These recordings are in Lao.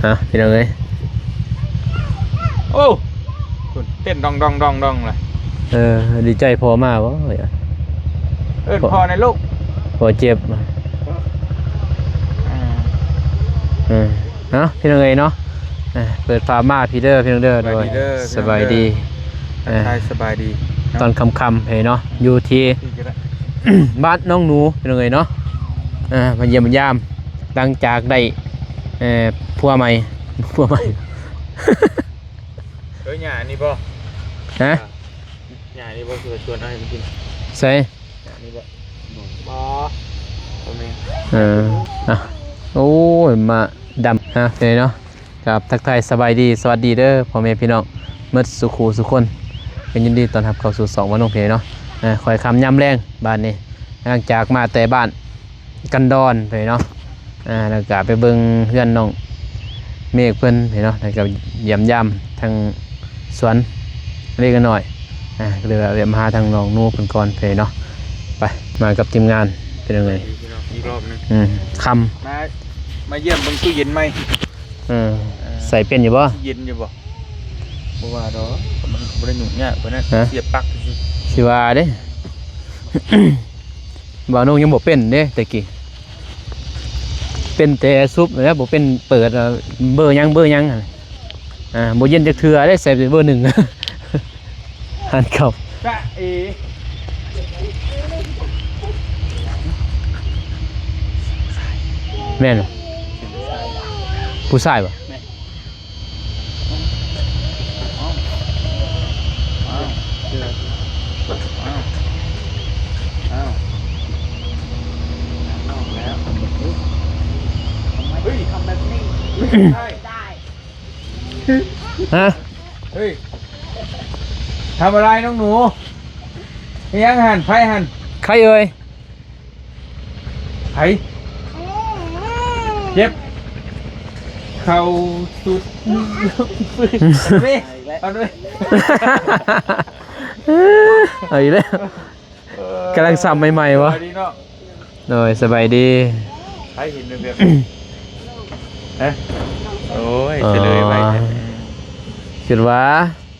ຮະ ພີ່ນ້ອງເອີຍ ໂອ້ ເຕັ້ນດອງໆໆໆລະ ເອີ ດີໃຈພໍ່ມາບໍ່? ເອີ້ນພໍ່ແດ່ລູກ ພໍ່ເຈັບ ອ່າ ເອີ ເອົາ ພີ່ນ້ອງເອີຍເນາະ ອ່າ ເປີດພາບມາພີ້ເດີ ພີ່ນ້ອງເດີ ສະບາຍດີເດີ ໂດຍ ສະບາຍດີ ທັກທາຍສະບາຍດີເນາະ ຕອນຄ່ຳໆເນາະ ຢູ່ທີ່ ທີ່ກໍໄດ້ ບ້ານໜອງໜູ ພີ່ນ້ອງເອີຍເນາະ ອ່າ ມາຢ້ຽມມາຢາມ ຫຼັງຈາກໄດ້ ເອີ ຜົວໃໝ່ ຜົວໃໝ່ ເອີ ຫຍ້ານີ້ບໍ່? ຮະ? ຫຍ້ານີ້ບໍ່? ຊວນອ້າຍມາກິນ ໃສ? ຫຍ້ານີ້ບໍ່? ບໍ່ ບໍ່ແມ່ນ ເອີ ອ່ະ ໂອ້ຍ ມາດຳ ອ່ະ ເນາະ ຄັບ ທັກທາຍສະບາຍດີ ສະຫວັດດີເດີ ພໍ່ແມ່ພີ່ນ້ອງໝົດສູ່ຄູ່ສູ່ຄົນ ກໍຍິນດີຕ້ອນຮັບເຂົ້າສູ່ຊ່ອງບ່າວນົງເນາະ ອ່າ ຄ່ອຍຄ່ຳຍາມແລງບາດນີ້ ຫຼັງຈາກມາແຕ່ບ້ານ ກັນດອນໄປເນາະ ອ່າ ແລ້ວກະໄປເບິ່ງເຮືອນນ້ອງເມກເພິ່ນໄປເນາະ ແລ້ວກະຢ້ຽມຢາມທາງສວນເລັກນ້ອຍ ອ່າ ກໍເລີຍວ່າແວະມາຫາທາງນ້ອງໜູເພິ່ນກ່ອນໄປເນາະ ໄປ ມາກັບທີມງານ ເປັນຈັ່ງໃດ ພີ່ນ້ອງ ອີກຮອບໜຶ່ງ ອືມ ຄ່ຳ ມາ ມາຢ້ຽມເບິ່ງຕູ້ເຢັນໃໝ່ ເອີ ເອີ ໃສ່ເປັນຢູ່ບໍ່? ເຢັນຢູ່ບໍ່? ບໍ່ວ່າດອກ ມັນກໍບໍ່ໄດ້ຫຍຸ້ງຍາກປານນັ້ນ ຮະ? ສຽບປັກຊື່ໆ ຊິວ່າເດ້ ບ່າວນົງຍັງບໍ່ເປັນເດ້ແຕ່ກີ້ ເປັນແຕ່ສູບແລ້ວ ບໍ່ເປັນເປີດວ່າເບີຫຍັງເບີຫຍັງຫັ້ນ ອ່າ ບໍ່ເຢັນຈັກເທື່ອເດ້ ໃສ່ເບີໜຶ່ງ ຫັນເຂົ້າ ຈະເອ ແມ່ນບໍ່? ຜູ້ຊາຍບໍ່? ແມ່ນ. ອ້າວ ເອີ ອ້າວ ອ້າວ ອ້າວ ແລ້ວ ເຮີ້ຍ ທຳແບບນີ້ ເຮີ້ຍ ໄດ້ ຮະ ເຮີ້ຍ ທຳອະໄລນ້ອງໜູ? ເຮັດຫຍັງຫັ້ນ? ໃຜຫັ້ນ? ໃຄເອີຍ? ໃຜເຈັບ ເຂົ້າສຸດ ເວ ເອົາເວ ເອົາອີກແລ້ວ ເອີ ກຳລັງຊ້ຳໃໝ່ໆ ຫວະ ສະບາຍດີເນາະ ໂດຍ ສະບາຍດີ ໃຜເຫັນແບບ ຮະ ໂອ້ຍ ອໍ ສະເລີຍໄວແທ້ ຄິດວ່າ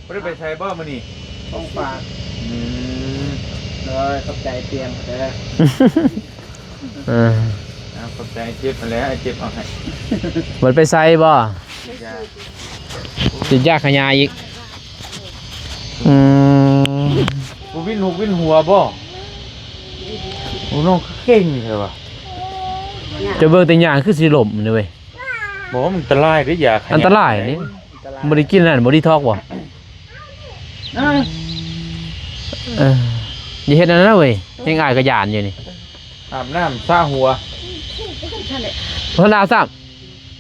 ບໍ່ໄດ້ໄປໃສບໍ່ມື້ນີ້? ຂອງຝາກ ອືມ ໂດຍ ຂອບໃຈຕຽງເດີ ເອີ ເອົາ ຂອບໃຈ ເຈັບຫັ້ນແຫຼະ ເຈັບເອົາໃຫ້ ບໍ່ໄດ້ໄປໃສບໍ່? ສີດຢາ ສີດຢາຂະຫຍ້າອີກ ອືມ ບໍ່ວິນຫົວວິນຫົວບໍ່? ໂອ້ ນ້ອງຄືເກັ່ງແທ້ວະ ເຈົ້າເບິ່ງແຕ່ຍ່າງຄືຊິລົ້ມເດ້ເວີຍ. ບໍ່ ມັນອັນຕະລາຍເດ້ ຢາຂະຫຍ້າ ອັນຕະລາຍນີ້ ບໍ່ໄດ້ກິນອັນນັ້ນ ບໍ່ດີທັອກບໍ່? ເອີ ເອີ ຢ່າເຮັດອັນນັ້ນເວີຍ ແຮງອ້າຍກໍຢ້ານຢູ່ນີ້ ອາບນ້ຳສະຫົວ ບໍ່ທັນອາບຊ້ຳ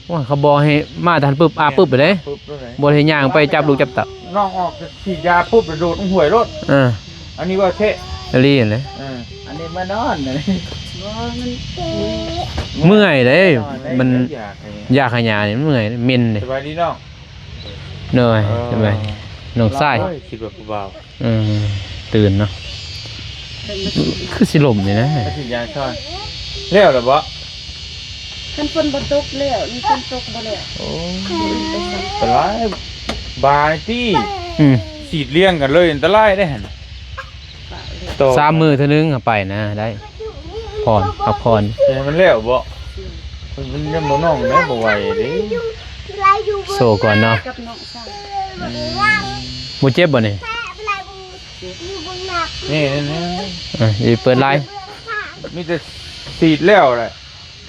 ໂອ້ຍ ເຂົາບອກໃຫ້ມາທັນປຶບ ອາບປຶບເລີຍເດ້ ປຶບເລີຍ ບໍ່ໄດ້ຍ່າງໄປຈັບລູກຈັບເຕົ້າ ນ້ອງອອກສີດຢາປຸບ ໂດດລົງຫ້ວຍໂລດ ເອີ ອັນນີ້ເວົ້າແທ້ ອີ່ຫຼີຫັ້ນແຫຼະ ເອີ ອັນນີ້ມານອນ ບໍ່ ມັນເມື່ອຍເດ້ ມັນຢາກໃຫ້ ຢາກໃຫ້ຫຍ້ານີ້ເມື່ອຍເດ້ ເໝັນເດ້ ສະບາຍດີນ້ອງ ໂດຍ ເອີ ສະບາຍ ນ້ອງຊາຍ ໂອ້ຍ ຄິດວ່າຜູ້ບ່າວ ເອີ ຕື່ນເນາະ ຄືຊິລົ້ມນີ້ນະ ຊິຢາຊ່ອຍ ແລ້ວລະບໍ່? ຄັນຝົນບໍ່ຕົກແລ້ວ ນີ້ຝົນຕົກບໍ່ແລ້ວ ໂອ້ຍ ອັນຕະລາຍ ບາຍຕິ ອືມ ສີດລຽງກັນເລີຍ ອັນຕະລາຍເດ້ຫັ້ນ ສາມມື້ເທື່ອໜຶ່ງໄປນະ ໄດ້ ຜ່ອນ ພັກຜ່ອນ ໃຫ້ມັນແລ້ວບໍ່? ມັນຍັງບໍ່ໜ່ອງເດ້ ບໍ່ໄຫວເດ້ ໂຊກ່ອນເນາະ ກັບນ້ອງຊາຍ ອືມ ບໍ່ເຈັບບໍ່ນີ້? ນີ້ ນີ້ ນີ້ ອ່ະ ຊິເປີດໄລ ມີແຕ່ສີດແລ້ວແຫຼະ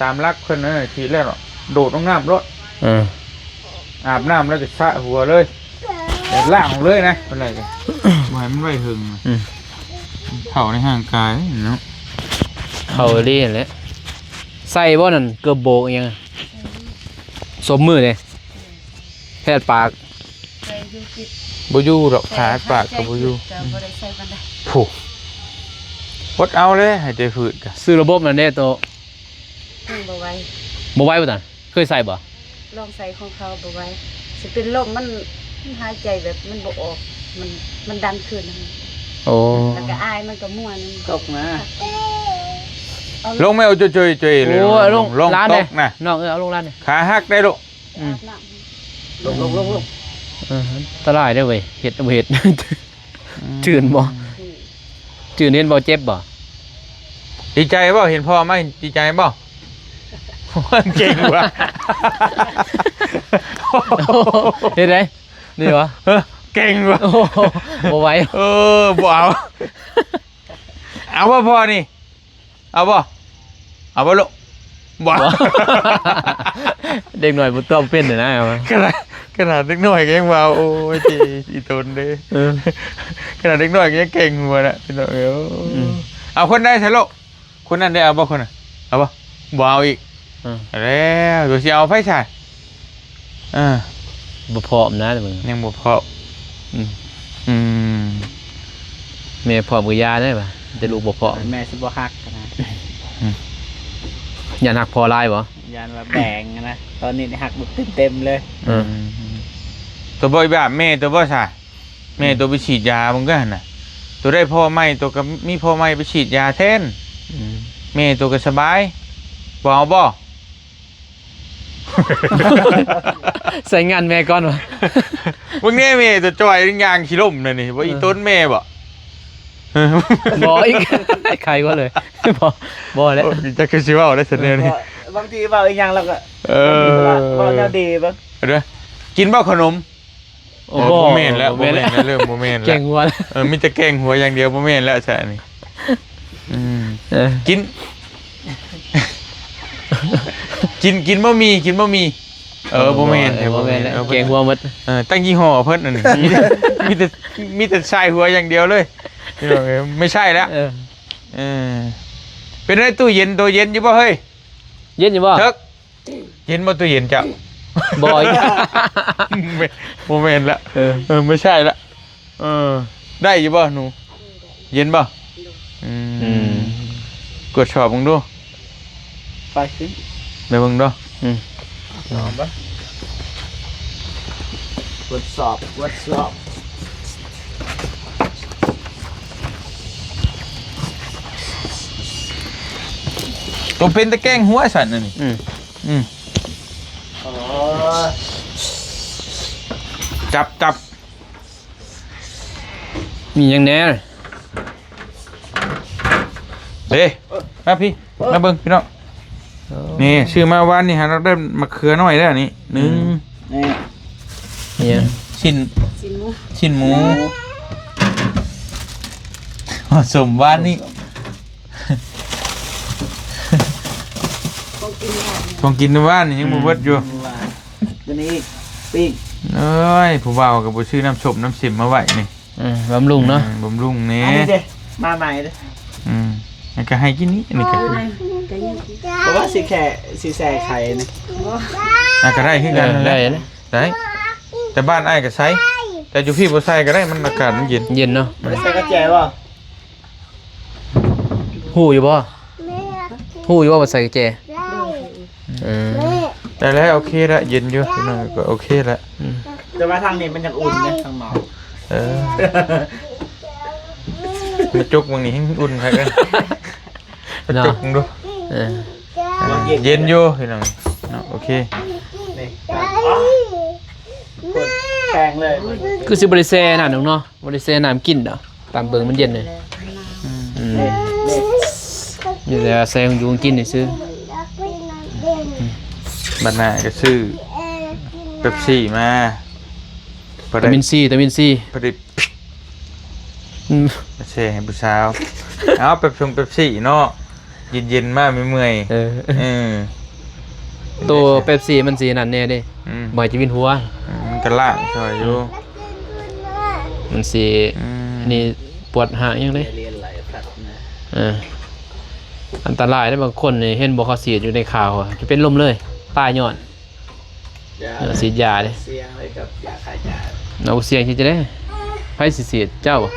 ຕາມຫຼັກເພິ່ນນະ ສີດແລ້ວໂດດລົງນ້ຳໂລດ ເອີ ອາບນ້ຳແລ້ວກໍສະຫົວເລີຍ ລ້າງອອກເລີຍນະ ເພິ່ນວ່າ ບໍ່ໃຫ້ມັນໄວ້ເຖິງ ອືມ ເຂົ້າໃນຮ່າງກາຍເນາະ ເຂົ້າອີ່ຫຼີຫັ້ນແຫຼະ ໃສ່ບໍ່ນັ້ນ ເກີບໂບກອີ່ຫຍັງ ສົບມືເດ້ ແພດປາກ ໃສ່ຢູ່ຕິດ ບໍ່ຢູ່ດອກ ແຕ່ ຂາດປາກກໍບໍ່ຢູ່ ຫາຍໃຈຜິດກໍບໍ່ໄດ້ໃສ່ປານໃດ ໂອ້ ອົດເອົາເລີຍ ຫາຍໃຈຜືດກະ ຊື້ລະບົບນັ້ນເດ້ໂຕ ຍັງບໍ່ໄຫວ ບໍ່ໄຫວບໍ່ຕາ ເຄີຍໃສ່ບໍ່? ລອງໃສ່ຂອງເຂົາບໍ່ໄຫວ ຊິເປັນລົມ ມັນ ມັນຫາຍໃຈແບບມັນບໍ່ອອກ ມັນ ມັນດັນຂຶ້ນ ໂອ້ ແລ້ວກໍອາຍ ມັນກໍມົວນຳ ຕົກນະ ເອົາລົງ ລົງແມ່ ໂອ້ຍ ໂອ້ຍ ໂອ້ຍ ໂອ້ຍ ລົງ ລົງ ລົງ ຫຼານເດ້ ຕົກນະ ນ້ອງເອີຍ ເອົາລົງຫຼານເດ້ ຂາຫັກໄດ້ລູກ. ອືມ ລົງໆໆໆ ເອີ ອັນຕະລາຍເດ້ເວີຍ ເຮັດບໍ່ເຮັດ ຈື່ນບໍ່? ຈື່ນເຫັນບໍ່ ເຈັບບໍ່? ດີໃຈບໍ່ ເຫັນພໍ່ມາ ດີໃຈບໍ່? ເກັ່ງວ່າ ເຮັດໃດ? ນີ້ຫວາ? ເອີ ເກັ່ງວ່າ ໂອ້ໂຫ ບໍ່ໄຫວ ເອີ ບໍ່ເອົາ ເອົາບໍ່ພໍ່ນີ້? ເອົາບໍ່? ເອົາບໍ່ລູກ? ບໍ່ ບໍ່ ເດັກນ້ອຍບໍ່ຕອບເປັນນະ ຂະໜາດ ຂະໜາດເດັກນ້ອຍກໍຍັງວ່າ ໂອ້ຍ ອີ່ຕົນເດ້ ເອີ ຂະໜາດເດັກນ້ອຍກໍຍັງເກັ່ງຫົວນະ ພີ່ນ້ອງເອີຍ ອືມ ເອົາຄົນໃດຊະລູກ? ຄົນນັ້ນໄດ້ເອົາບໍ່ຄົນນັ້ນ? ເອົາບໍ່? ບໍ່ເອົາອີກ ເອີ ແລ້ວ ໂຕຊິເອົາໃຜຊະ? ເອີ ບໍ່ພ້ອມນະ ຍັງບໍ່ພ້ອມ ອືມ ອືມ ແມ່ພ້ອມກໍຢ່າເດີວ່າ ແຕ່ລູກບໍ່ພ້ອມ ແມ່ຊິບໍ່ຮັກນະ ອືມ ຢ້ານຮັກພໍ່ຫຼາຍບໍ່? ຢ້ານວ່າແບ່ງນະ ຕອນນີ້ຮັກລູກເຕັມໆເລີຍ ເອີ ອືມ ໂຕບໍ່ບາບແມ່ໂຕບໍ່ຊະ? ແມ່ໂຕໄປສີດຢາເບິ່ງເດີ້ຫັ້ນນະ ໂຕໄດ້ພໍ່ໃໝ່ ໂຕກໍມີພໍ່ໃໝ່ໄປສີດຢາແທນ ອືມ ແມ່ໂຕກໍສະບາຍ ບໍ່ເອົາບໍ່? ໃສ່ງານແມ່ກ່ອນວະ ເບິ່ງແນ່ແມ່ໂຕຈ່ອຍ ຍ່າງຂີ້ລົ້ມນະນີ້ ບໍ່ອີ່ຕົນແມ່ບໍ່? ບໍ່ອີກ ໄຄກວ່າເລີຍ ບໍ່ ບໍ່ແລ້ວ ໂອ້ຍ ຈັກຄືຊິເວົ້າໄດ້ຊັ້ນແນວນີ້ ບາງທີເວົ້າອີ່ຫຍັງແລ້ວກໍ ເອີ ເວົ້າແນວດີເບິ່ງ ເດີ ກິນບໍ່ຂະໜົມ? ໂອ້ ໂອ້ ບໍ່ແມ່ນແລ້ວ ບໍ່ແມ່ນແລ້ວ ບໍ່ແມ່ນແລ້ວ ເລີ່ມບໍ່ແມ່ນແລ້ວ ແກ້ງຫົວ ເອີ ມີແຕ່ແກ້ງຫົວຢ່າງດຽວ ບໍ່ແມ່ນແລ້ວຊະນີ້ ອືມ ເອີ ກິນ ກິນ ກິນບໍ່ໝີ່ ກິນບໍ່ໝີ່ ເອີ ບໍ່ແມ່ນ ເອີ ບໍ່ແມ່ນແລ້ວ ເອີ ແກ້ງຫົວໝົດ ເອີ ຕັ້ງຍີ່ຫໍ້ເພິ່ນອັນນີ້ ມີແຕ່ ມີແຕ່ສາຍຫົວຢ່າງດຽວເລີຍ ພີ່ນ້ອງເອີຍ ໄມ່ໃຊ່ແລ້ວ ເອີ ເອີ ເປັນໄດ? ຕູ້ເຢັນ ໂຕເຢັນຢູ່ບໍ່ເຮີ້ຍ? ເຢັນຢູ່ບໍ່? ເຖິກ ເຫັນບໍ່ຕູ້ເຢັນເຈົ້າ? ບໍ່ອີກ ບໍ່ແມ່ນລະ ເອີ ເອີ ບໍ່ໃຊ່ລະ ເອີ ໄດ້ຢູ່ບໍ່ໜູ? ເຢັນບໍ່? ອືມ ອືມ ກວດສອບເບິ່ງດູ ໄປຂຶ້ນ ໄປເບິ່ງດູ ອືມ ສອບບໍ່? ກວດສອບ ກວດສອບ ໂຕເປັນຕາແກ້ງຫົວຊັ້ນອັນນີ້ ອືມ ອືມ ອໍ ຈັບ ຈັບ ມີຫຍັງແດ່? ເດ້ ມາພີ່ ມາເບິ່ງພີ່ນ້ອງ ໂອ້ ນີ້ ຊື້ມາວານນີ້ຫາ ໄດ້ມະເຂືອນ້ອຍແລ້ວນີ້ ໜຶ່ງ ອືມ ນີ້ ນີ້ ຊິ້ນ ຊິ້ນໝູ ຊິ້ນໝູ ສົ້ມວານນີ້ ຂອງກິນວານນີ້ຍັງບໍ່ເບິດຢູ່ ອືມ ຕົວນີ້ອີກ ປີ້ງ ເອີຍ ຜູ້ບ່າວກໍບໍ່ຊື້ນ້ຳສົ້ມນ້ຳເສັມມາໄວ້ນີ້ ເອີ ບຳລຸງເນາະ ເອີ ບຳລຸງແດ່ ອັນນີ້ເດ້ ມາໃໝ່ເດ້ ອືມ ອັນກໍໃຫ້ກິນນີ້ ອັນນີ້ກໍ ເພາະວ່າຊິແຄ່ ຊິແຊ່ໄຂ່ນີ້ ອ່ະ ກໍໄດ້ຄືກັນ ເອີ ໄດ້ ໄດ້ ແຕ່ບ້ານອ້າຍກໍໃສ່ ແຕ່ຢູ່ພີ້ບໍ່ໃສ່ກໍໄດ້ ມັນອາກາດມັນເຢັນ ເຢັນເນາະ ບໍ່ໄດ້ໃສ່ກະແຈບໍ່? ຮູ້ຢູ່ບໍ່? ຮູ້ຢູ່ບໍ່ວ່າໃສ່ກະແຈ? ເອີ ໄດ້ແລ້ວ ໂອເຄລະ ເຢັນຢູ່ ພີ່ນ້ອງກໍໂອເຄລະ ອືມ ແຕ່ວ່າທາງນີ້ມັນຍັງອຸ່ນເດ້ ທາງນອກ ເອີ ມາຈຸກເບິ່ງນີ້ ເຮັງອຸ່ນຄັກເດ້ ມາຈຸກເບິ່ງດູ ເອີ ເຢັນຢູ່ ພີ່ນ້ອງເນາະ ໂອເຄ ນີ້ ໂຄດແພງເລີຍ ຄືຊິບໍ່ໄດ້ແຊ່ນັ້ນດອກເນາະ ບໍ່ໄດ້ແຊ່ນ້ຳກິນດອກ ຕາມເບິ່ງມັນເຢັນເລີຍ ອືມ ອືມ ນີ້ ນີ້ ມີແຕ່ແຊ່ຢູ່ກິນຊື່ ອືມ ບັດໜ້າກໍຊື້ເປັບຊີມາ ວິຕາມິນຊີ ວິຕາມິນຊີ ພໍດີ ອືມ ແຊ່ໃຫ້ຜູ້ສາວ ເອົາເປັບຊົງເປັບຊີເນາະ ເຢັນໆມາເມື່ອຍໆ ເອີ ເອີ ໂຕເປັບຊີມັນຊິນັ້ນແດ່ເດ້ ອືມ ບໍ່ໃຫ້ຈະວິນຫົວ ອືມ ມັນກໍລ້າງຊ່ອຍຢູ່ ມັນຊິ ອືມ ອັນນີ້ປວດຫາກຫຍັງເດ້ ເອີ ອັນຕະລາຍເດ້ ບາງຄົນນີ້ເຫັນບໍ່ ເຂົາສີດຢູ່ໃນຂ່າວ ຈະເປັນລົມເລີຍ ຕາຍຍ້ອນ ຢາ ເອີ ສີດຢາເດ້ ສ່ຽງເລີຍກັບຢາຂາຍຢາ ເອົາ ສ່ຽງຊິຈັ່ງໃດ ໃຜຊິສີດ ເຈົ້າບໍ່?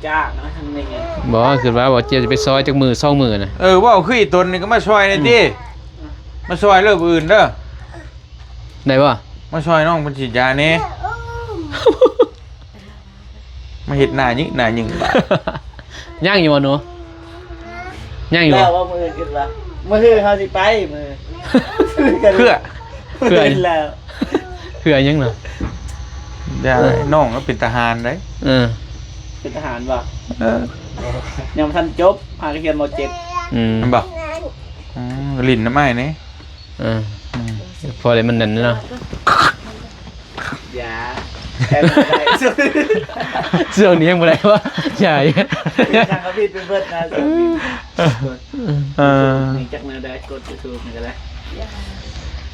ຈ້າງນະ ທາງນີ້ ບໍ່ ຄິດວ່າບໍ່ ເຈົ້າຈະໄປຊອຍຈັກມື້ສອງມື້ນະ ເອີ ເວົ້າຄືອີ່ຕົນນີ້ກໍມາຊອຍແດ່ຕິ ອືມ ມາຊອຍເລີຍ ມື້ອື່ນເດີ ໄດ້ບໍ່? ມາຊອຍນ້ອງເພິ່ນສີດຢາແດ່. ມາເຮັດໜ້າຍຶກໜ້າຍຶງບາດ. ຍັງຢູ່ບໍ່ໜູ? ຍັງຢູ່ບໍ່? ແລ້ວວ່າມື້ອື່ນຄິດວ່າ ມື້ຮືເຮົາຊິໄປ ມື້ ຄືກັນ ເພື່ອ ເພື່ອ ເຫັນແລ້ວ ເພື່ອຫຍັງນະ? ຢ່າ ເອີ ນ້ອງກໍເປັນທະຫານໄດ໋. ເອີ ເປັນທະຫານບໍ່? ເອີ ຍັງບໍ່ທັນຈົບ ຫາກະຮຽນ ມໍເຈັດ. ອືມ ແມ່ນບໍ່? ອືມ ຫຼິ້ນນຳອ້າຍແດ່. ເອີ ອືມ ພໍໄດ້ມັນນັ້ນເນາະ. ຢ່າ ແຄ່ບໍ່ໄດ້ ຊ່ວງນີ້ຍັງບໍ່ໄດ້ວະ. ຢ່າ ທາງເຂົາຜິດໄປເບິດນະ. ເອີ ນີ້ຈັກແນວໃດ ກົດ YouTube ນີ້ກໍໄດ້.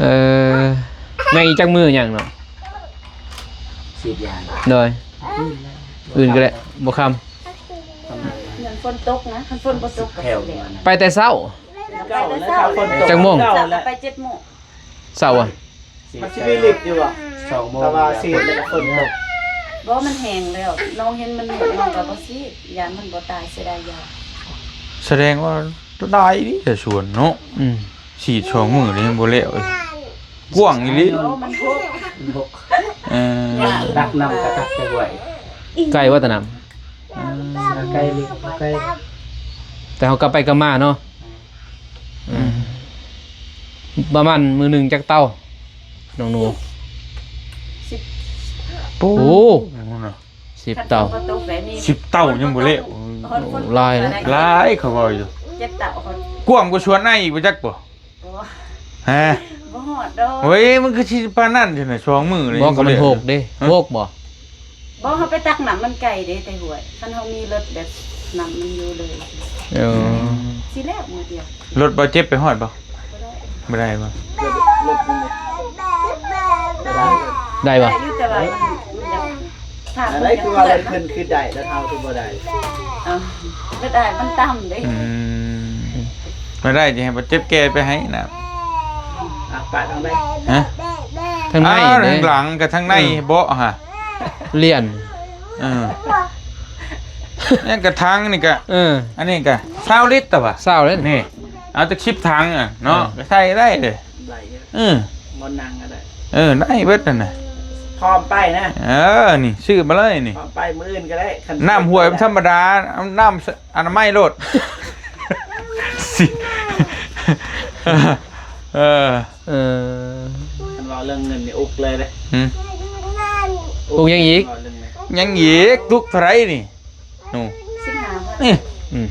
ເອີ ຍັງອີກຈັກມື້ຫຍັງເນາະ? ສີດຢາ ໂດຍ ອື່ນກໍໄດ້ ບໍ່ຄ່ຳ. ມັນຝົນຕົກນະ ຄັນຝົນບໍ່ຕົກກໍຊິແລ້ວ. ໄປແຕ່ເຊົ້າ ໄປແຕ່ເຊົ້າ ຈັກໂມງ? ເຊົ້າ ໄປເຈັດໂມງ. ເຊົ້າອະ ມັນຊິມີລິບຢູ່ບໍ່? ສອງໂມງ ແຕ່ວ່າສີດແລ້ວກໍຝົນຕົກ. ບໍ່ ມັນແຫ້ງແລ້ວ ນ້ອງເຫັນມັນ ນ້ອງກໍບໍ່ສີດ ຢ້ານມັນບໍ່ຕາຍ ເສຍດາຍຢາ. ສະແດງວ່າຫຼາຍເດ ແຖວສວນເນາະ. ອືມ ສີດສອງມື້ນີ້ຍັງບໍ່ແລ້ວເລີຍ. ກວ້າງອີ່ຫຼີ. ໂອ້ ມັນຫົກ ມັນຫົກ. ເອີ ຕັກນ້ຳກໍຕັກແຕ່ຫ້ວຍ. ໄກບໍ່ແຕ່ນ້ຳ? ເອີ ໄກ ໄກ ແຕ່ເຮົາກັບໄປກັບມາເນາະ. ອືມ ປະມານມື້ໜຶ່ງຈັກເຕົາ ນ້ອງໜູ? ສິບ ໂອ້ ສິບເຕົາ. ສິບເຕົາຍັງບໍ່ແລ້ວ. ໂອ້ ຫຼາຍນະ ຫຼາຍ ເຂົາເວົ້າຢູ່. ເຈັດເຕົາ ກວ້າງກວ່າສວນອ້າຍອີກບໍ່ຈັກບໍ່? ຮະ ບໍ່ຮອດດອກ. ໂອ້ຍ ມັນຄືຊິປານນັ້ນຊັ້ນນະ ສອງມື້ນີ້. ບໍ່ ກໍມັນຫົກເດ້. ຮະ ຫົກບໍ່? ບໍ່ ເຮົາໄປຕັກນ້ຳມັນໄກເດ້ ແຕ່ຫ້ວຍ ຄັນເຮົາມີລົດແບບ ນ້ຳມັນຢູ່ເລີຍ. ເອີ ຊິແລ້ວມື້ດຽວ. ລົດບໍ່ເຈັບໄປຮອດບໍ່? ບໍ່ໄດ້ ບໍ່ໄດ້ບໍ່? ລົດ ລົດມັນ ໄດ້ບໍ່? ໄດ້ຢູ່ ແຕ່ວ່າມັນ ມັນຢາກ ຖ້າມັນຢາກ ຄືວ່າລົດເພິ່ນຄືໄດ້ ແລ້ວເຮົາຄືບໍ່ໄດ້. ເອີ ລົດອ້າຍມັນຕ່ຳເດ້. ອືມ ບໍ່ໄດ້ ຈະໃຫ້ບໍ່ເຈັບແກ່ໄປໃຫ້ນະ. ອ່ະ ປາດທາງໃດ? ຮະ ທາງໃນ. ອ້າວ ເດ້ ທາງຫຼັງກັບທາງໃນ ເອີ ເບາະຫະ ລຽນ. ເອີ ນີ້ກະຖັງນີ້ກະ ເອີ ອັນນີ້ກະຊາວລິດຕະຫວາ ຊາວເລີຍນີ້. ເອົາຈັກສິບຖັງອະເນາະ ເອີ ກະໃສ່ໄດ້ເດ້. ໄດ້ຢູ່. ເອີ ບ່ອນນັ່ງກໍໄດ້. ເອີ ໄດ້ເບິດນັ້ນນະ ພ້ອມໄປນະ. ເອີ ນີ້ຊື້ມາເລີຍນີ້ ພ້ອມໄປມື້ອື່ນກໍໄດ້. ຄັນ ນ້ຳຫ້ວຍມັນທຳມະດາ ເອົານ້ຳ ອະນາໄມໂລດ. ເອີ ເອີ ຄັນເວົ້າເລື່ອງເງິນນີ້ອຸກເລີຍເດ້. ຫືມ ອຸກຫຍັງອີກ? ເວົ້າເລື່ອງເງິນ ຫຍັງອີກ? ຕຸກເທົ່າໃດນີ້? ໂອ້ ສິບຫ້າພັນ. ນີ້ ອືມ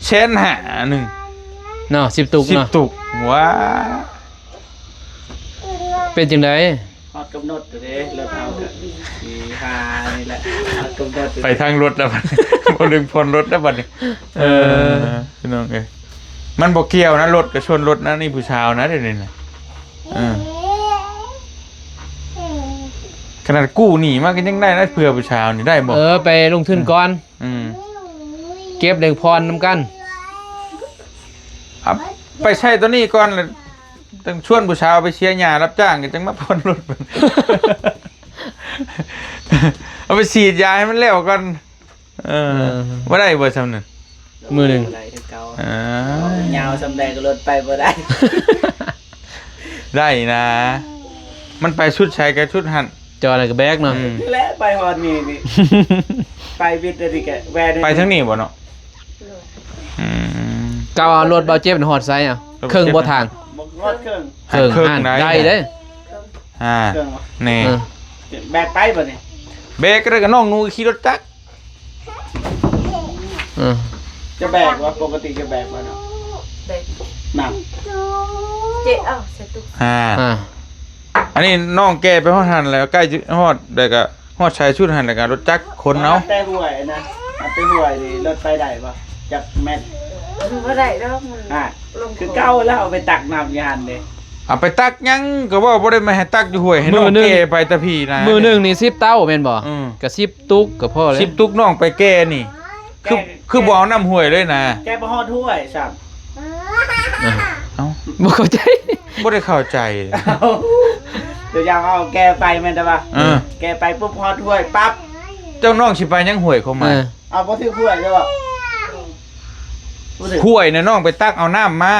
ແສນຫ້າໜຶ່ງເນາະ ສິບຕຸກເນາະ ສິບຕຸກ. ວ້າ ເປັນຈັ່ງໃດ? ຮອດກຳນົດແລ້ວເດ້ ລົດເຮົາກໍຊິຫານີ້ແຫຼະ ຮອດກຳນົດ. ໄປທາງລົດແລ້ວບັດນີ້ ບໍ່ລຶງຜ່ອນລົດແລ້ວບັດນີ້. ເອີ ເອີ ພີ່ນ້ອງເອີຍ ມັນບໍ່ກ່ຽວນະ ລົດກັບສ່ວນລົດນະ ນີ້ຜູ້ສາວນະ ດຽວນີ້ນະ. ເອີ ຂະໜາດກູ້ໜີ້ມາກໍຍັງໄດ້ນະ ເພື່ອຜູ້ສາວນີ້ໄດ້ບໍ່? ເອີ ໄປລົງທຶນກ່ອນ. ອືມ ເກັບແລ້ວຜ່ອນນຳກັນ. ເອົາໄປໃຊ້ຕົວນີ້ກ່ອນ ແລ້ວຈັ່ງຊວນຜູ້ສາວໄປເສຍຫຍ້າຮັບຈ້າງ ກໍຈັ່ງມາຜ່ອນລົດ. ເອົາໄປສີດຢາໃຫ້ມັນແລ້ວກ່ອນ. ເອີ ເອີ ບໍ່ໄດ້ບໍ່ຊ່ຳນັ້ນ? ມື້ໜຶ່ງ ບໍ່ໄດ້ຄືເກົ່າ. ເອີ ຍາວຊ່ຳໃດກໍລົດໄປບໍ່ໄດ້. ໄດ້ນະ ມັນໄປສຸດໃສກໍສຸດຫັ້ນ. ຈອນກໍແບກເນາະ. ອືມ ນີ້ແຫຼະ ໄປຮອດນີ້ນີ້ ໄປວິດອັນນີ້ກໍແວ່ ໄປທາງນີ້ບໍ່ເນາະ? ອືມ ເຈົ້າເອົາລົດເບົາເຈັບຮອດໃສອະ? ເຄິ່ງບໍ່ທາງ? ບໍ່ຮອດເຄິ່ງ. ເຄິ່ງ ເຄິ່ງ ອ່ານ ໄດ້ເດ້. ອ່າ ເຄິ່ງບໍ່? ນີ້ ເອີ ແບກໄປບໍ່ນີ້? ແບກກໍໄດ້ ກໍນ້ອງໜູຂີ່ລົດຈັກ. ເອີ ຈະແບກວ່າ ປົກກະຕິຈະແບກວ່າເນາະ ແບກ ນຳ ເຈ ເອົາໃສ່ຕຸກ ອ່າ ອ່າ ອັນນີ້ນ້ອງແກ່ໄປຮອດຫັ້ນແລ້ວ ໃກ້ຈະຮອດ ແລ້ວກໍຮອດໃສ່ສຸດຫັ້ນ ແລ້ວກໍລົດຈັກຂົນເອົາ. ແຕ່ຫ້ວຍນະ ແຕ່ຫ້ວຍນີ້ລົດໄປໄດ້ບໍ່? ຈັກແມັດ? ບໍ່ໄດ້ດອກ ມັນ ອ່າ ລົງ ຄືເກົ່າແລ້ວ ເອົາໄປຕັກນ້ຳຢູ່ຫັ້ນເດ້. ເອົາໄປຕັກຫຍັງ ກໍເວົ້າບໍ່ໄດ້ມາໃຫ້ຕັກຢູ່ຫ້ວຍ ໃຫ້ນ້ອງແກ່ໄປແຕ່ພີ້ນະ. ມື້ໜຶ່ງນີ້ສິບເຕົາແມ່ນບໍ່? ອືມ ກໍສິບຕຸກກໍພໍແລ້ວ. ສິບຕຸກ ນ້ອງໄປແກ່ນີ້ ຄື ແກ່ ຄືບໍ່ເອົານ້ຳຫ້ວຍເລີຍນະ? ແກ່ບໍ່ຮອດຫ້ວຍຊ້ຳ. ເອົ້າ ເອົ້າ ບໍ່ເຂົ້າໃຈ ບໍ່ໄດ້ເຂົ້າໃຈ. ເອົ້າ ຕົວຢ່າງເອົາແກ່ໄປແມ່ນແຕ່ວ່າ ເອີ ແກ່ໄປປຸບຮອດຫ້ວຍປັບ. ເຈົ້ານ້ອງຊິໄປຫຍັງຫ້ວຍຂອງມັນ? ເອີ ເອົາບໍ່ຖືກຫ້ວຍເດີ. ຫ້ວຍນະ ນ້ອງໄປຕັກເອົານ້ຳມາ.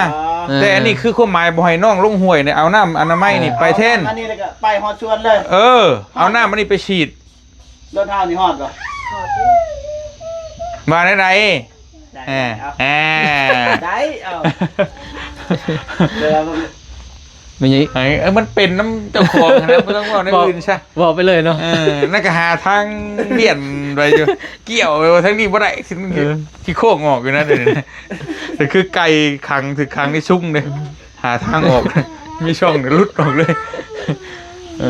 ອໍ ແຕ່ອັນນີ້ຄືຄວາມໝາຍບໍ່ໃຫ້ນ້ອງລົງຫ້ວຍນະ ເອົານ້ຳອະນາໄມນີ້ ເອີ ໄປແທນ. ເອົານ້ຳອັນນີ້ແລ້ວກໍໄປຮອດສວນເລີຍ. ເອີ ເອົານ້ຳອັນນີ້ໄປສີດ. ລົດເຮົານີ້ຮອດບໍ່? ຮອດຢູ່. ວ່າແນວໃດ? ໄດ້ ເອີ ເອົາ ເອີ ໄດ້ ເອົາ ເດີ ແມ່ນຫຍັງອີກ? ໃຫ້ ເອີ ມັນເປັນນຳເຈົ້າຂອງຫັ້ນນະ ບໍ່ຕ້ອງເວົ້າແນວອື່ນຊະ ເວົ້າໄປເລີຍເນາະ. ເອີ ນັ້ນກໍຫາທາງບຽນໄປຢູ່ ກ່ຽວໄປວ່າທາງນີ້ບໍ່ໄດ້ ຊິ ເອີ ຊິໂຄ້ງອອກຢູ່ນະ ດຽວນີ້ນະ. ແຕ່ຄືໄກ່ຂັງ ຖືກຂັງໃນຊຸງເດ້ ຫາທາງອອກ ມີຊ່ອງນີ້ຫຼຸດອອກເລີຍ. ເອີ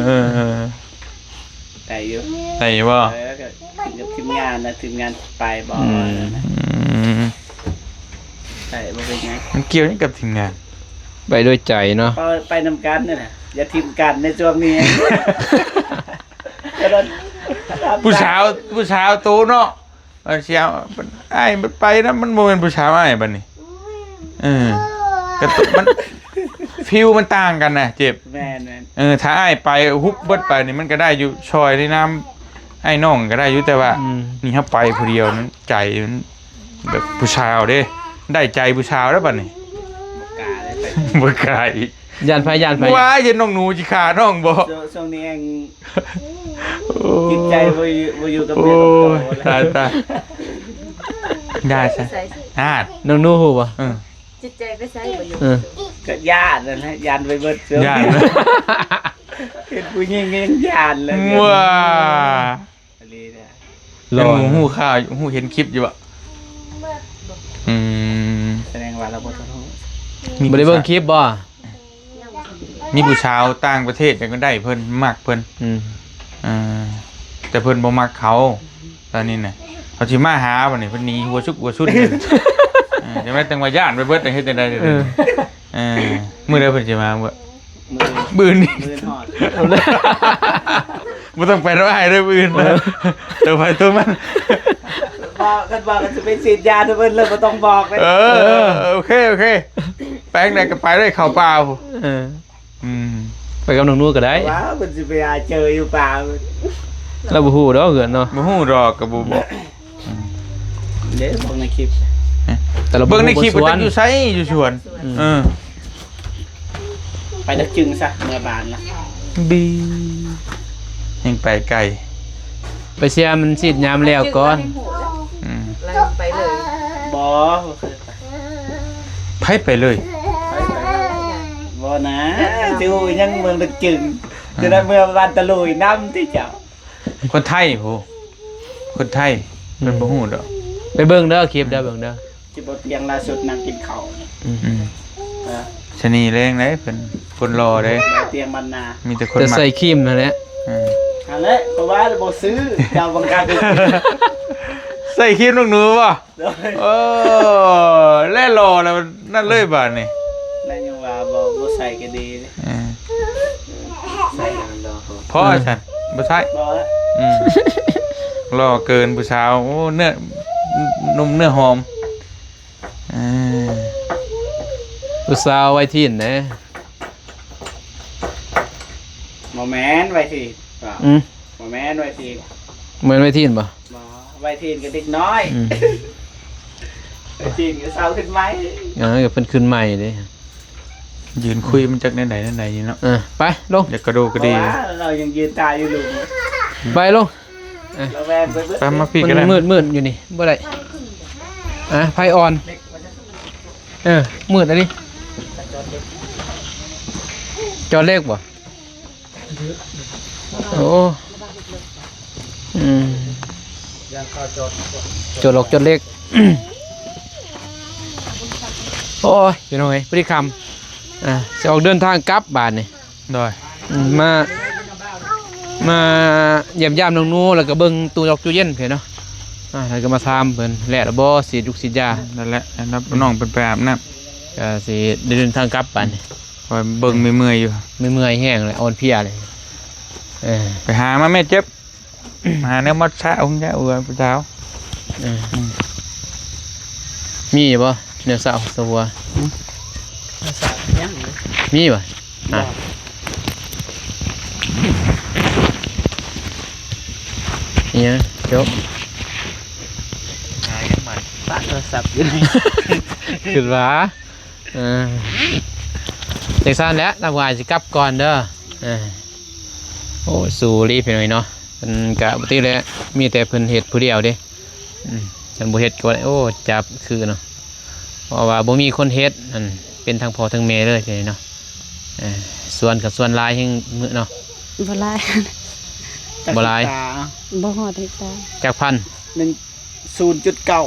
ໄດ້ຢູ່ ໄດ້ຢູ່ບໍ່? ເອີ ກໍຂຶ້ນກັບທີມງານນະ ທີມງານໄປບໍ່ ອືມ ນະ ອືມ ໄດ້ ບໍ່ເປັນຫຍັງ. ມັນກ່ຽວຫຍັງກັບທີມງານ? ໄປດ້ວຍໃຈເນາະ ໄປ ໄປນຳກັນນັ້ນນະ ຢ່າຖິ້ມກັນໃນຊ່ວງນີ້. ຜູ້ສາວ ຜູ້ສາວໂຕເນາະ ວ່າຊິເອົາອ້າຍໄປນຳ ມັນບໍ່ແມ່ນຜູ້ສາວອ້າຍບັດນີ້. ເອີ ກະ ມັນ ຟີລມັນຕ່າງກັນນະ ເຈັບ. ແມ່ນໆ ເອີ ຖ້າອ້າຍໄປ ຮຸບເບິດໄປນີ້ ມັນກະໄດ້ຢູ່ ຊ່ອຍໃນນາມອ້າຍນ້ອງກະໄດ້ຢູ່ ແຕ່ວ່າ ອືມ ນີ້ເຮົາໄປຜູ້ດຽວ ມັນໃຈມັນແບບຜູ້ສາວເດ້ ໄດ້ໃຈຜູ້ສາວແລ້ວບັດນີ້ ບໍ່ກ້າເດ້ໄປ ບໍ່ກ້າອີກ. ຢ້ານໃຜ? ຢ້ານໃຜ? ວ້າຍ ຢ້ານນ້ອງໜູຊິຂ້ານ້ອງບໍ? ຊ່ວງ ຊ່ວງນີ້ແຮງ ໂອ້ຍ ຈິດໃຈບໍ່ຢູ່ ບໍ່ຢູ່ກັບ ໂອ້ຍ ແມ່ກັບພໍ່ແລ້ວ ຕາຍ ຕາຍ ໄດ້ຊະ ອາດ ນ້ອງໜູຮູ້ບໍ່? ເອີ ຈິດໃຈໄປໃສບໍ່ຢູ່? ເອີ ກໍຢ້ານນັ້ນແຫຼະ ຢ້ານໄປເບິດ ຢ້ານ ເຫັນຜູ້ຍິງກໍຍັງຢ້ານເລີຍ ວ້າ ອີ່ຫຼີເດ້. ຍັງຮູ້ຂ່າວ ຮູ້ເຫັນຄລິບຢູ່ບໍ່? ອືມ ສະແດງວ່າລາວບໍ່ທັນຮູ້ ມີ ບໍ່ໄດ້ເບິ່ງຄລິບບໍ່? ມີຜູ້ສາວຕ່າງປະເທດ ແຕ່ກໍໄດ້ເພິ່ນ ມັກເພິ່ນ ອືມ ເອີ ແຕ່ເພິ່ນບໍ່ມັກເຂົາ ຕອນນີ້ນະ ເຂົາຊິມາຫາບັດນີ້ ເພິ່ນໜີຫົວຊຸກຫົວຊຸນເລີຍ. ເອີ ຈັ່ງໃດຈັ່ງວ່າຢ້ານໄປເບິດ ເຮັດຈັ່ງໃດ? ເອີ ເອີ ມື້ໃດເພິ່ນຊິມາ? ມື້ ມື້ອື່ນນີ້ ມື້ອື່ນຮອດ ບໍ່ຕ້ອງໄປນຳອ້າຍເດີ ມື້ອື່ນ ເອີ ໂຕໃຜໂຕມັນ ວ່າ ຄັນວ່າກັນຊິໄປສີດຢານຳເພິ່ນເລີຍ ບໍ່ຕ້ອງບອກເລີຍ. ເອີ ເອີ ໂອເຄ ໂອເຄ ໄປທາງໃດກໍໄປເລີຍ ເຂົ້າປ່າພຸ້ນ. ເອີ ອືມ ໄປກັບນ້ອງໜູກໍໄດ້ ວ່າເພິ່ນຊິໄປຫາເຈີຢູ່ປ່າ ລາວບໍ່ຮູ້ດອກເຮືອນເນາະ ບໍ່ຮູ້ດອກ ກໍບໍ່ບອກ. ເດ້ ເບິ່ງໃນຄລິບ ແຕ່ລະ ເບິ່ງໃນຄລິບ ບໍ່ຮູ້ ວ່າຈັກຢູ່ໃສ ຢູ່ສວນ ອືມ ເອີ ໄປດັກຈຶ່ງຊະ ເມືອບ້ານລະ ບີ ແຮ່ງໄປໄກ ໄປເຊຍມັນສີດຢາມແລ້ວກ່ອນ ອືມ ແລ້ວໄປເລີຍ ບໍ່ ບໍ່ເຄີຍໄປ ໃຜໄປເລີຍ ບໍ່ນະ ຊິຮູ້ຫຍັງ ເມືອດັກຈຶ່ງ ຈະໄດ້ເມືອບ້ານຕະລຸຍນຳຕິເຈົ້າ. ຄົນໄທພຸ້ນ ຄົນໄທ ອືມ ເພິ່ນບໍ່ຮູ້ດອກ ໄປເບິ່ງເດີ ຄລິບເດີ ເບິ່ງເດີ ຊິບໍ່ຕຽງລ່າສຸດນັ່ງກິນເຂົ້າ ອືມ ອືມ ເອີ ຊະນີແລງເດ້ເພິ່ນ ຄົນຫຼໍ່ເດ້ ບໍ່ຕຽງບັນນາ ມີແຕ່ຄົນ ແຕ່ໃສ່ຄຣີມຫັ້ນແຫຼະ ເອີ ຫັ້ນແຫຼະ ເພາະວ່າບໍ່ຊື້ ເຈົ້າບັງຄັບ ໃສ່ຄຣີມນ້ອງໜູບໍ່? ໂດຍ ເອີ ແລະຫຼໍ່ແລ້ວນັ້ນເລີຍບາດນີ້ ແລະຍັງວ່າບໍ່ ບໍ່ໃສ່ກໍດີເດ້ ເອີ ໃສ່ແລ້ວມັນຫຼໍ່ ພໍ ເອີ ຊັ້ນ ບໍ່ໃສ່ ບໍ່ລະ ອືມ ຫຼໍ່ເກີນຜູ້ສາວ ໂອ້ ເນື້ອ ນຸ່ມເນື້ອຫອມ ເອີ ຜູ້ສາວໄວທີນເດ້ ບໍ່ແມ່ນໄວທີນ ອືມ ບໍ່ແມ່ນໄວທີນ ແມ່ນໄວທີນບໍ່? ບໍ່ ໄວທີນກໍເດັກນ້ອຍ ອືມ ໄວທີນກໍເຊົາຂຶ້ນໃໝ່ ເອີ ກໍເພິ່ນຂຶ້ນໃໝ່ເດ້ ຢືນຄຸຍມັນຈັກແນວໃດແນວໃດນີ້ເນາະ ເອີ ໄປລົງ ຢາກກະໂດກກະດີ ເພາະວ່າລາວຍັງຢືນຕາຢູ່ລຸ່ມ ໄປລົງ ເອີ ລະແວງໄປເບິດ ໄປມາພີ້ກໍໄດ້ ມັນມືດໆຢູ່ນີ້ ບໍ່ໄດ້ ອ່ະ ໄຟອ່ອນ ເອີ ມືດອີ່ຫຼີ ຈອດເຫຼັກບໍ່? ໂອ້ ອືມ ຈອດ ຈອດເຫຼັກ ໂອ້ຍ ພີ່ນ້ອງເອີຍ ພໍດີຄ່ຳ ອ່າ ຊິອອກເດີນທາງກັບບາດນີ້ ໂດຍ ອືມ ມາ ມາຢ້ຽມຢາມນ້ອງໜູ ແລ້ວກໍເບິ່ງຕູ້ ອອກຕູ້ເຢັນເພິ່ນເນາະ ອ່າ ແລ້ວກໍມາຖາມເພິ່ນ ແລ້ວບໍ່ ສີດຢູກສີດຢາ ນັ້ນແຫຼະ ໃຫ້ນ້ອງເພິ່ນໄປອາບນ້ຳ ກໍຊິໄດ້ເດີນທາງກັບບາດນີ້ ຂ້ອຍເບິ່ງເມື່ອຍໆຢູ່ ເມື່ອຍແຮງເລີຍ ອ່ອນເພຍເລີຍ ເອີ ໄປຫາມາແມ່ເຈັບ ຫາແນວມາສະຫົວຜູ້ສາວ ເອີ ອືມ ມີບໍ່ແນວສະຫົວ? ອືມ ສະຫຍັງ ມີບໍ່? ອ່ະ ບໍ່ ອີຫຍັງ ຈົບ ຫາຫຍັງມັນ ປະໂທລະສັບຢູ່ນີ້ ຄິດວ່າ ເອີ ຈັ່ງຊັ້ນແຫຼະ ນ້ຳຫວານຊິກັບກ່ອນເດີ ເອີ ໂອ້ຍ ສູ້ລີ້ພີ່ນ້ອງເນາະ ເພິ່ນກະບໍ່ຕິແຫຼະ ມີແຕ່ເພິ່ນເຮັດຜູ້ດຽວເດ້ ອືມ ຄັນບໍ່ເຮັດກໍບໍ່ໄດ້ ໂອ້ ຈັບຄືເນາະ ເພາະວ່າບໍ່ມີຄົນເຮັດ ອັນ ເປັນທັງພໍ່ທັງແມ່ເລີຍພີ່ນ້ອງເນາະ ເອີ ສວນກໍສວນຫຼາຍແຮງມື້ເນາະ. ບໍ່ຫຼາຍ ບໍ່ຫຼາຍ ຈັກເຮັກຕາ? ບໍ່ຮອດເຮັກຕາ. ຈັກພັນ? ໜຶ່ງ ສູນຈຸດເກົ້າ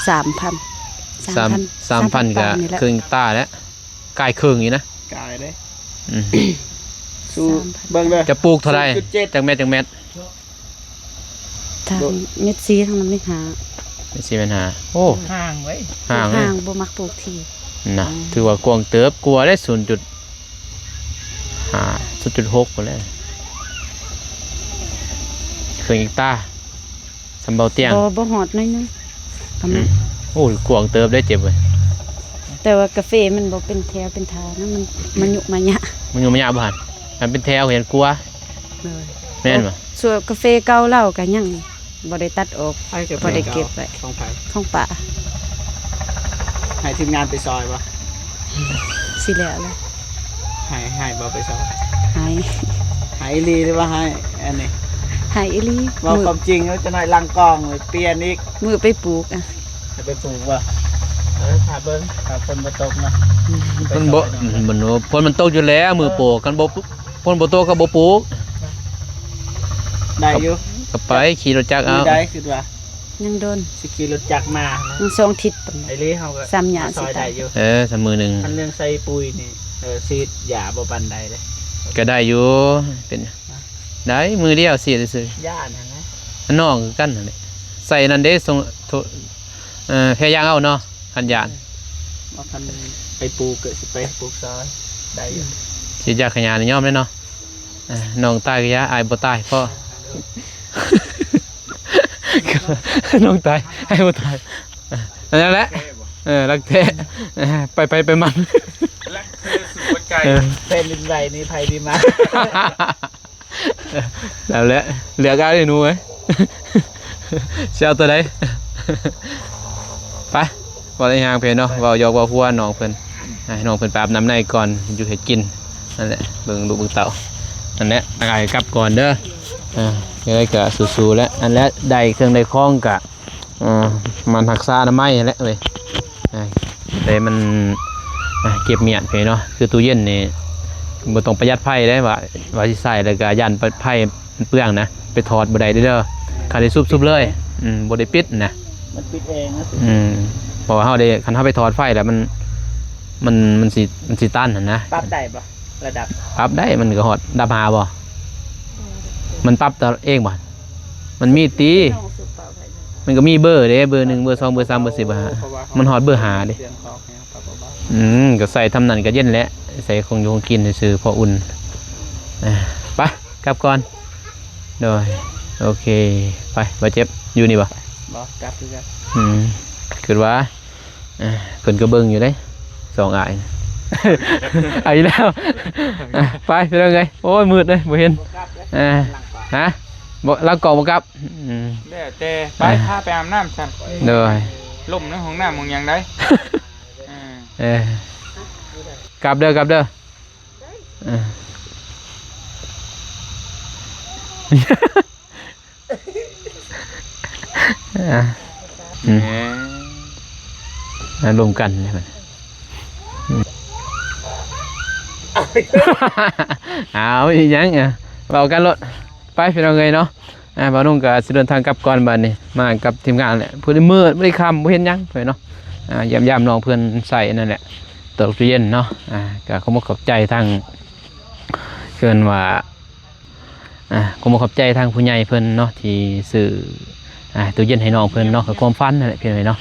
ສາມພັນ ສາມ ສາມພັນ ສາມພັນກໍເຄິ່ງເຮັກຕາແຫຼະ. ກາຍເຄິ່ງຢູ່ນະ ກາຍເດ້. ອືມ ສູນ ສາມພັນ ເບິ່ງເດີ ຈະປູກເທົ່າໃດ? ສູນຈຸດເຈັດ ຈັກແມັດ ຈັກແມັດ? ທາງເມັດສີ່ ທາງນັ້ນເມັດຫ້າ ເມັດສີ່ ເມັດຫ້າ. ໂອ້ ຫ່າງເວີຍ ຫ່າງເລີຍ ຫ່າງ ບໍ່ມັກປູກຖີ່ນະ. ອືມ ຖືວ່າກວ້າງເຕີບ ກວ່າໄດ້ ສູນຈຸດຫ້າ ສູນຈຸດຫົກພຸ້ນແຫຼະ ເຄິ່ງເຮັກຕາ. ສ່ຳເບົາຕຽງ ບໍ່ ບໍ່ຮອດໜ້ອຍໜຶ່ງ. ປະມານ ອືມ ໂອ້ ກວ້າງເຕີບເດ້ເຈັບເວີຍ. ແຕ່ວ່າກາເຟມັນບໍ່ເປັນແຖວເປັນທາງນະ ມັນ ມັນຍຸມະຍະ ມັນຍຸມະຍະບໍ່ຫັ້ນ? ຄັນເປັນແຖວເຫັນກວ່າ. ໂດຍ ແມ່ນບໍ່? ສ່ວນກາເຟເກົ່າລາວກໍຍັງບໍ່ໄດ້ຕັດອອກ ໃຜກໍ ພໍໄດ້ເກັບໄວ້. ຂອງໃຜ? ຂອງປ້າ. ໃຫ້ທີມງານໄປຊ່ອຍບໍ່? ຊິແລ້ວແຫຼະ. ໃຫ້ ໃຫ້ບໍ່ໄປຊ່ອຍ? ໃຫ້ ໃຫ້ອີ່ຫຼີຫຼືວ່າໃຫ້ອັນນີ້? ໃຫ້ອີ່ຫຼີ. ເວົ້າຄວາມຈິງ ຈັກໜ້ອຍຫຼັງກ້ອງໄປປ່ຽນອີກ. ມື້ໄປປູກອະ ໃຫ້ໄປປູກບໍ່? ເອີ ຖ້າເບິ່ງ ຖ້າຝົນບໍ່ຕົກເນາະ. ອືມ ມັນບໍ່ ມັນບໍ່ ຝົນມັນຕົກຢູ່ແລ້ວມື້ປູກ. ຄັນບໍ່ ຝົນບໍ່ຕົກກໍບໍ່ປູກ. ໄດ້ຢູ່ ກໍໄປຂີ່ລົດຈັກເອົາ. ໄດ້ ຄິດວ່າ ຍັງດົນ ຊິຂີ່ລົດຈັກມານະ ຍັງສອງທິດປານໃດ. ໄອ້ລີເຮົາກໍສາມຢ່າງ ມາຊ່ອຍໄດ້ຢູ່. ເອີ ສາມມື້ໜຶ່ງ. ຄັນເລື່ອງໃສ່ປຸ໋ຍນີ້ ເອີ ສີດຢາບໍ່ປານໃດເດ້. ກໍໄດ້ຢູ່ ເປັນຫຍັງ ໄດ້ມື້ດຽວສີດຊື່ໆ. ຢ້ານຫັ້ນນະ ນ້ອງຄືກັນຫັ້ນແຫຼະ. ໃສ່ນັ້ນເດ້ ສົ່ງໂທ ເອີ ແພ້ຢາງເອົາເນາະ ຄັນຢ້ານ. ວ່າຄັນໄປປູກກໍຊິໄປປູກຊອຍໄດ້ຢູ່. ສີດຢາຂະຫຍ້ານີ້ຍອມເດ້ເນາະ. ເອີ ນ້ອງຕາຍກໍຢ່າ ອ້າຍບໍ່ຕາຍພໍ. ນ້ອງຕາຍ ອ້າຍບໍ່ຕາຍ. ອັນນັ້ນແຫຼະ ເອີ ລັກແທ້ ເອີ ໄປໆໄປມັນ ລັກແທ້ສູ່ຫົວໃຈ. ເອີ ແຜ່ນດິນໄຫວນີ້ໃຜດີມາ. ແລ້ວແຫຼະ ເລືອກເອົາເດ້ໜູເອີຍ ຊິເອົາຕົວໃດ. ໄປ ບໍ່ໄດ້ຫຍັງເພິ່ນເນາະ ເວົ້າຢອກເວົ້າຫົວນ້ອງເພິ່ນ ໃຫ້ນ້ອງເພິ່ນໄປອາບນ້ຳໃນກ່ອນ ຢູ່ເຮັດກິນ. ນັ້ນແຫຼະ ເບິ່ງລູກເບິ່ງເຕົ້າ. ນັ້ນແຫຼະ ອ້າຍກັບກ່ອນເດີ. ເອີ ຈັ່ງໃດກໍສູ້ໆແຫຼະ. ອັນແລະ ໄດ້ເຄື່ອງໄດ້ຂອງກະ ເອີ ມັນຮັກສາອະນາໄມຫັ້ນແຫຼະເວີຍ. ເອີ ແຕ່ມັນ ອ່າ ເກັບມ້ຽນເພິ່ນເນາະ. ຄືຕູ້ເຢັນນີ້ບໍ່ຕ້ອງປະຢັດໄຟເດ້ ວ່າ ວ່າຊິໃສ່ແລ້ວກໍຢ້ານໄຟ ມັນເປືອງນະ ໄປຖອດບໍ່ໄດ້ເດີ. ຄັນໄດ້ຊຸບ ຊຸບເລີຍ. ອືມ ບໍ່ໄດ້ປິດນະ ມັນປິດເອງນະ. ອືມ ເພາະວ່າເຮົາໄດ້ ຄັນເຮົາໄປຖອດໄຟແລ້ວມັນ ມັນ ມັນຊິ ມັນຊິຕັນຫັ້ນນະ. ປັບໄດ້ບໍ່ ລະດັບ? ປັບໄດ້ ມັນກໍຮອດລະດັບຫ້າບໍ່? ມັນປັບຕົວເອງບໍ່? ມັນມີຕິ ມັນກໍມີເບີເດ້ ເບີໜຶ່ງ ເບີສອງ ເບີສາມ ເບີສີ່ ເບີຫ້າ ມັນຮອດເບີຫ້າເດ້. ອືມ ກໍໃສ່ທຳນັ້ນກໍເຢັນແຫຼະ ໃສ່ຂອງຢູ່ຂອງກິນຊື່ໆ ພໍອຸ່ນ. ໄປ ກັບກ່ອນ. ໂດຍ ໂອເຄ ໄປ. ບາດເຈັບຢູ່ນີ້ບໍ່? ບໍ່ ກັບຄືກັນ. ອືມ ຄິດວ່າ ເອີ ເພິ່ນກໍເບິ່ງຢູ່ເດ້ ສອງອ້າຍ ເອົາອີກແລ້ວ. ໄປ ພີ່ນ້ອງເອີຍ ໂອ້ຍ ມືດເດ້ ບໍ່ເຫັນ. ຮະ ບໍ່ ລາວກໍບໍ່ກັບ. ອືມ ແລ້ວແຕ່ ໄປ ພາໄປອາບນ້ຳຊັ້ນ. ໂດຍ ລົມໃນຫ້ອງນ້ຳຫ້ອງຫຍັງໃດ. ເອີ ເອີ ກັບເດີ ກັບເດີ. ເອີ ອືມ ອາລົມກັນເລີຍມັນ. ອືມ ເອົາອີຫຍັງ ເວົ້າກັນໂລດ. ໄປ ພີ່ນ້ອງເອີຍເນາະ. ອ່າ ບ່າວນຸ່ງກໍຊິເດີນທາງກັບກ່ອນບາດນີ້ ມາກັບທີມງານແຫຼະ. ຜູ້ໃດມືດບໍ່ໄດ້ຄ່ຳ ບໍ່ເຫັນຫຍັງເພິ່ນເນາະ. ອ່າ ຢ້ຽມຢາມນ້ອງເພິ່ນໃສ່ນັ້ນແຫຼະ ຕອກຕູ້ເຢັນເນາະ. ອ່າ ກໍຂໍຂອບໃຈທາງ ເອີ້ນວ່າ ອ່າ ຂໍຂອບໃຈທາງຜູ້ໃຫຍ່ເພິ່ນເນາະ ທີ່ຊື້ ອ່າ ຕູ້ເຢັນໃຫ້ນ້ອງເພິ່ນເນາະ. ກໍຄວາມຝັນນັ້ນແຫຼະ ພີ່ນ້ອງເນາະ.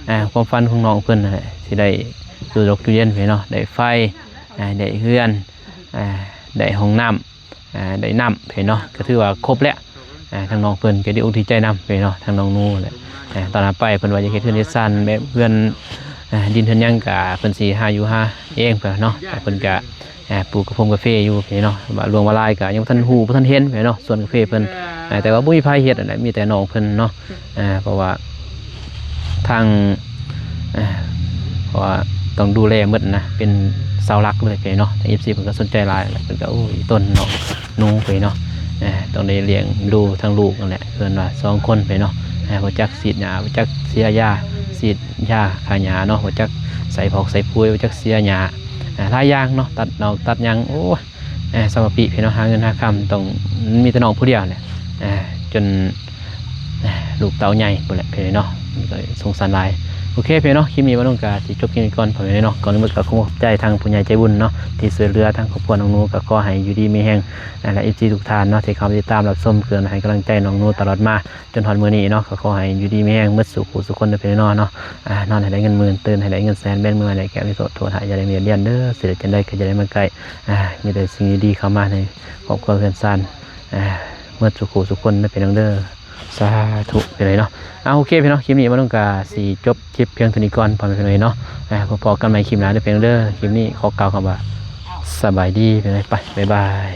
ອ່າ ຄວາມຝັນຂອງນ້ອງເພິ່ນນັ້ນແຫຼະ ທີ່ໄດ້ຕູ້ຕົກຕູ້ເຢັນ ພີ່ນ້ອງເນາະ ໄດ້ໄຟ ອ່າ ໄດ້ເຮືອນ ອ່າ ໄດ້ຫ້ອງນ້ຳ ອ່າ ໄດ້ນ້ຳເພິ່ນເນາະ. ກໍຖືວ່າຄົບແລ້ວ ອ່າ ທາງນ້ອງເພິ່ນກໍດີອົກດີໃຈນຳເພິ່ນເນາະ ທາງນ້ອງນູແຫຼະ. ອ່າ ຕອນນັ້ນໄປເພິ່ນວ່າຢາກເຮັດເຮືອນເຮັດຊານແບບເຮືອນ ອ່າ ດິນເຮືອນຫຍັງກໍເພິ່ນຊິຫາຢູ່ຫາເອງເພິ່ນເນາະ. ແຕ່ເພິ່ນກໍ ອ່າ ປູກກະພົງກາເຟຢູ່ເນາະ. ວ່າຫຼວງວ່າຫຼາຍກໍຍັງບໍ່ທັນຮູ້ ບໍ່ທັນເຫັນເນາະ ສວນກາເຟເພິ່ນ. ອ່າ ແຕ່ວ່າບໍ່ມີໃຜເຮັດຫັ້ນແຫຼະ ມີແຕ່ນ້ອງເພິ່ນເນາະ. ອ່າ ເພາະວ່າທາງ ອ່າ ເພາະວ່າຕ້ອງດູແລໝົດນະ ເປັນເສົາຫຼັກເລີຍເນາະ. ທາງເອັຟຊີເພິ່ນກໍສົນໃຈຫຼາຍ ເພິ່ນກໍ ໂອ້ຍ ຕົ້ນເນາະ ໜູເນາະ ອ່າ ຕ້ອງໄດ້ລ້ຽງດູທັງລູກນັ້ນແຫຼະ. ເພິ່ນວ່າສອງຄົນເນາະ ອ່າ ບໍ່ຈັກສີດຫຍ້າ ບໍ່ຈັກເສຍຢາ ສີດຢາຂ້າຫຍ້າເນາະ ບໍ່ຈັກໃສ່ຜອກໃສ່ປຸ໋ຍ ບໍ່ຈັກເສຍຫຍ້າ. ອ່າ ຫຼາຍຢ່າງເນາະ ຕັດນອກຕັດຫຍັງ ໂອ້ຍ ເອີ ສຳລັບພີ່ເນາະ ຫາເງິນຫາຄຳຕ້ອງ ມີແຕ່ນ້ອງຜູ້ດຽວແຫຼະ ເອີ ຈົນ ເອີ ລູກເຕົ້າໃຫຍ່ພຸ້ນແຫຼະພີ່ເນາະ ກໍສົງສານຫຼາຍ. ໂອເຄພີ່ເນາະ ຄລິບນີ້ບ່າວໜຸ່ມກໍຊິຈົບຄລິບນີ້ກ່ອນພໍ່ແມ່ເນາະ. ກ່ອນອື່ນໝົດກໍຂໍຂອບໃຈທາງຜູ້ໃຫຍ່ໃຈບຸນເນາະ ທີ່ຊ່ວຍເຫຼືອທາງຄອບຄົວນ້ອງໜູ ກໍຂໍໃຫ້ຢູ່ດີມີແຮງ ແລະ ເອັຟຊີທຸກທ່ານເນາະ ທີ່ເຂົ້າມາຕິດຕາມຮັບຊົມ ເພື່ອໃຫ້ກຳລັງໃຈນ້ອງໜູຕະຫຼອດມາ ຈົນຮອດມື້ນີ້ເນາະ ກໍຂໍໃຫ້ຢູ່ດີມີແຮງໝົດສູ່ຄູ່ສູ່ຄົນເດີພີ່ນ້ອງເນາະ. ອ່າ ນອນໃຫ້ໄດ້ເງິນໝື່ນ ຕື່ນໃຫ້ໄດ້ເງິນແສນ ແບມືໃຫ້ໄດ້ແກ້ວມີໂຊກ ໂທດໃຫ້ຢ່າໄດ້ມີດຽນເດີ ຊິໄດ້ຈັ່ງໃດກໍຢ່າໄດ້ມາໃກ້ ອ່າ ມີແຕ່ສິ່ງດີໆເຂົ້າມາໃນຄອບຄົວເຮືອນຊານ ອ່າ ໝົດສູ່ຄູ່ສູ່ຄົນເດີພີ່ນ້ອງເດີ ສາທຸພີ່ນ້ອງເນາະ. ອ່າ ໂອເຄພີ່ນ້ອງ ຄລິບນີ້ບ່າວໜຸ່ມກໍຊິຈົບຄລິບພຽງເທົ່ານີ້ກ່ອນ ພໍ່ແມ່ພີ່ນ້ອງເນາະ. ອ່າ ພໍ້ກັນໃໝ່ຄລິບໜ້າເດີພີ່ນ້ອງເດີ ຄລິບນີ້ຂໍກ່າວຄຳວ່າ ສະບາຍດີພີ່ນ້ອງ ໄປ ບາຍບາຍ.